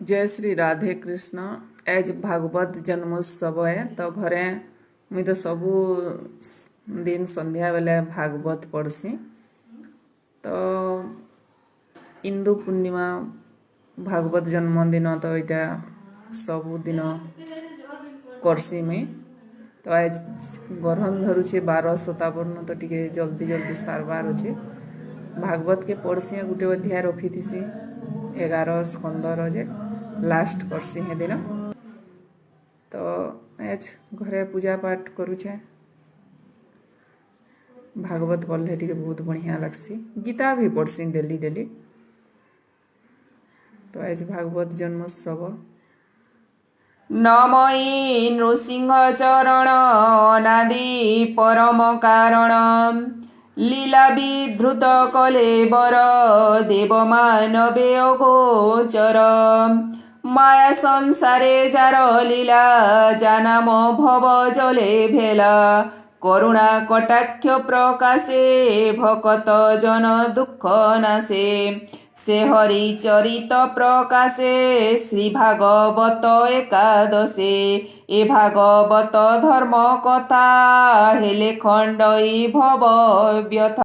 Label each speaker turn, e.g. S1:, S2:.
S1: ଜୟ ଶ୍ରୀ ରାଧେ କୃଷ୍ଣ। ଆଜ୍ ଭାଗବତ ଜନ୍ମୋତ୍ସବ ଏ ତ ଘରେ ମୁଇଁ ତ ସବୁ ଦିନ ସନ୍ଧ୍ୟା ବେଲେ ଭାଗବତ ପଢ଼୍ସି। ତ ଇନ୍ଦୁ ପୂର୍ଣ୍ଣିମା, ଭାଗବତ ଜନ୍ମଦିନ, ତ ଏଇଟା ସବୁଦିନ କର୍ସି ମୁଇଁ। ତ ଆଜ୍ ଗ୍ରହଣ ଧରୁଛେ 12:57, ତ ଟିକେ ଜଲ୍ଦି ଜଲ୍ଦି ସାରବାର ଅଛେ। ଭାଗବତକେ ପଢ଼୍ସି, ଗୁଟେ ଅଧ୍ୟାୟ ରଖିଥିସି 11 ସ୍କନ୍ଧର ଯେ ଲାଷ୍ଟ କର୍ସି ହେଦିନ। ତ ଆଜ୍ ଘରେ ପୂଜା ପାଠ କରୁଛେ। ଭାଗବତ ପଢ଼ଲେ ଟିକେ ବହୁତ ବଢ଼ିଆ ଲାଗ୍ସି। ଗୀତା ବି ପଢ଼୍ସି ଡେଲି ଡେଲି। ତ ଆଜ୍ ଭାଗବତ ଜନ୍ମୋତ୍ସବ।
S2: ନମଇ ନୃସିଂହ ଚରଣ, ଅନାଦି ପରମ କାରଣ। ଲୀଳା ବିଧୃତ କଳେବର, ଦେବ ମାନବେ ଅଗୋଚର। ମାୟା ସଂସାରେ ଯାର ଲୀଳା, ଯା ନାମ ଭବ ଜଲେ ଭେଲା। କରୁଣା କଟାକ୍ଷ ପ୍ରକାଶେ, ଭକତ ଜନ ଦୁଃଖ ନାଶେ। ସେ ହରି ଚରିତ ପ୍ରକାଶେ, ଶ୍ରୀ ଭାଗବତ ଏକାଦଶେ। ଏ ଭାଗବତ ଧର୍ମ କଥା, ହେଲେ ଖଣ୍ଡଇ ଭବ ବ୍ୟଥା।